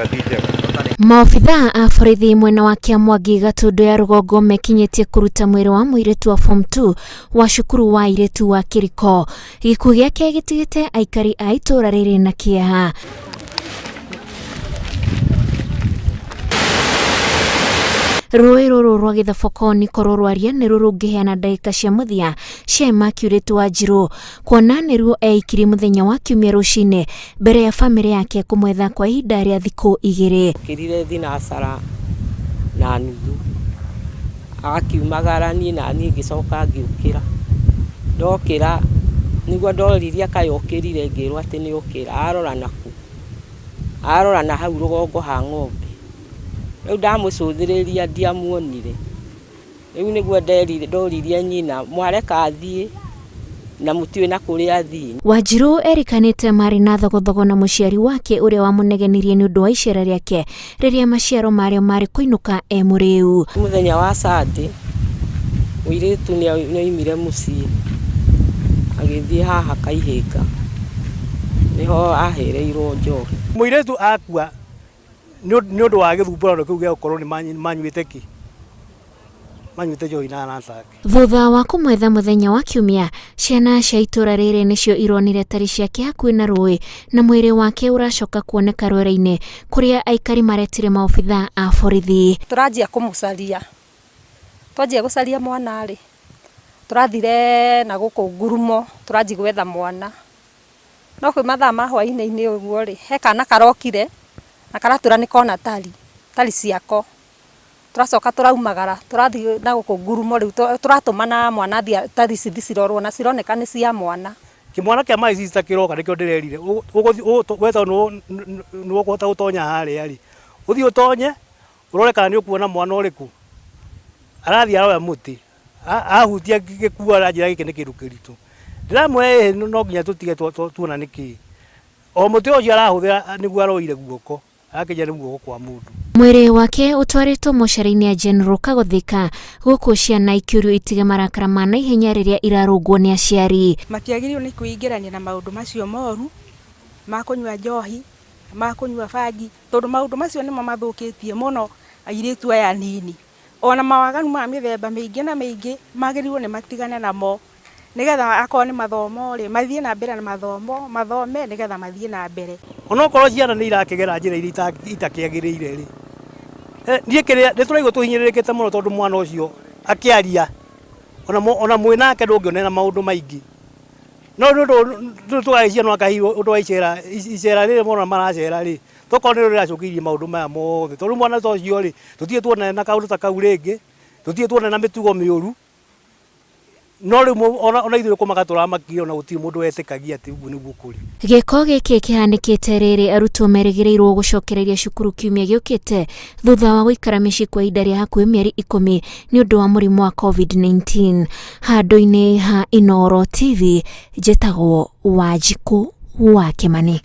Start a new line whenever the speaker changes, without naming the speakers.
njega ti njega.
Maobithaa a borithi mwena wa Kĩamwangi Gatundu ya rũgongo mekinyĩtie kũruta mwĩrĩ wa mũirĩtu wa form 2 wa cukuru wa airĩtu wa Kĩriko. Gĩkuũ gĩake gĩtigĩte aikari a itũũra rĩrĩ na kĩeha. Rũĩ rũrũ rwa Gĩthaboko nĩkorwo rwaria nĩruo rũngĩheana ndagĩka cia mũthia cia Immaculate Wanjirũ kuona nĩruo eikirie mũthenya wa kiumia rũcinĩ mbere ya bamĩrĩ yake kũmwetha kwa ihinda rĩa thikũ igĩrĩ.
Okĩrire thinacara na nuthu akiumagara niĩ na niĩ ngĩcoka ngĩũkĩra. Ndokĩra nĩguo ndoririe kaĩ okĩrire ngĩrwo atĩ nĩ okĩra arora nakũ arora na hau rũgongo ha ng'ombe. Rĩu ndamũcũthĩrĩria ndiamuonire. Rĩu nĩguo nderire ndoririe nyina mwareka athiĩ na mũtiũĩ na kũrĩa athiĩ.
Wanjirũ erikanĩte marĩ na thogothogo na mũciari wake ũrĩa wamũnegenirie nĩ ũndũ wa icera rĩake rĩrĩa maciaro marĩo marĩ kũinũka e mũrĩu.
Mũthenya wa Sunday mũirĩtu nĩ oimire mũciĩ agĩthiĩ haha Kaihĩnga nĩho ahereirwo njohi.
Mũirĩtu akua nĩ ũndũ wa gĩthumbũrano kĩu gĩa gũkorwo nĩ manyuĩte kĩ manyuĩte njohi na arata ake.
Thutha wa kũmwetha mũthenya wa kiumia, ciana cia itũũra rĩrĩ nĩcio ironire tari ciake hakuhĩ na rũĩ na mwĩrĩ wake ũracoka kuoneka rwere-inĩ kũrĩa aikari maretire maobithaa a borithi.
Tũranjia kũmũcaria, twanjia gũcaria mwana rĩ, tũrathire na gũkũ ngurumo tũranjia gwetha mwana. No kwĩ mathaa ma hwaĩ-inĩ ũguo rĩ, he kana karokire na karatwĩra nĩ kona tari, tari ciako. Tũracoka tũraumagara tũrathiĩ na gũkũ ngurumo rĩu tũratũmana mwana athiĩ tari ici cirorwo na cironeka nĩ cia mwana.
Kĩmwana kĩa my sister kĩroka nĩkĩo ndĩrerire we tondũ nĩwe ũkũhota gũtonya harĩa rĩ, ũthiĩ ũtonye ũrore kana nĩ ũkuona mwana ũrĩkũ. Arathiĩ aroya mũtĩ ahutia gĩkuo aranjĩra gĩkĩ nĩ kĩndũ kĩritũ. Ndĩramwĩra ĩĩ no nginya tũtige tuona nĩ kĩĩ. O mũtĩ ũcio arahũthĩra nĩguo aroire guoko arakĩnjĩra nĩ guoko kwa mũndũ.
Mwĩrĩ wake ũtwarĩtwo mocarĩ-inĩ ya General Kagothika gũkũ ciana ikĩũrio itige marakara ma naihenya rĩrĩa irarũngwo nĩ aciari.
Matiagĩrĩirwo nĩ kwĩingĩrania na maũndũ macio moru ma kũnyua njohi, ma kũnyua bangi, tondũ maũndũ macio nĩmo mathũkĩtie mũno airĩtu aya anini. Ona mawaganu ma mĩthemba mĩingĩ na mĩingĩ magĩrĩirwo nĩ matigane namo nĩgetha akorwo nĩ mathomo rĩ, mathiĩ na mbere na mathomo, mathome nĩgetha mathiĩ na mbere.
Onokorwo ciana nĩ irakĩgera njĩra iria itakĩagĩrĩire rĩ, niĩ kĩrĩa nĩ tũraigua tũhinyĩrĩrĩkĩte mũno tondũ mwana ũcio akĩaria ona mwĩ nake ndũngĩonera maũndũ maingĩ. No nĩ ũndũ tũgagĩciria no anga hihi ũndũ wa icera icera rĩrĩ mwana maracera rĩ, tokorwo nĩrĩo rĩracũngĩrĩirie maũndũ maya mothe. Tondũ rĩu mwana ta ũcio rĩ, tũtirĩ tuonana na kaũndũ ta kau rĩngĩ, tũtirĩ tuonana na mĩtugo mĩũru. No rĩu ona ithuĩ kũmaka tũramakire ona gũtirĩ mũndũ wetĩkagia atĩ ũguo nĩguo kũrĩ.
Gĩko gĩkĩ kĩhanĩkĩte rĩrĩ arutwo merĩgĩrĩirwo gũcokereria cukuru kiumia gĩũkĩte thutha wa gũikara mĩciĩ kwa ihinda rĩa hakuhĩ mĩeri ikũmi nĩ ũndũ wa mũrimũ wa COVID-19. Handũ-inĩ ha Inooro TV, njĩtagwo Wanjikũ wa Kĩmani.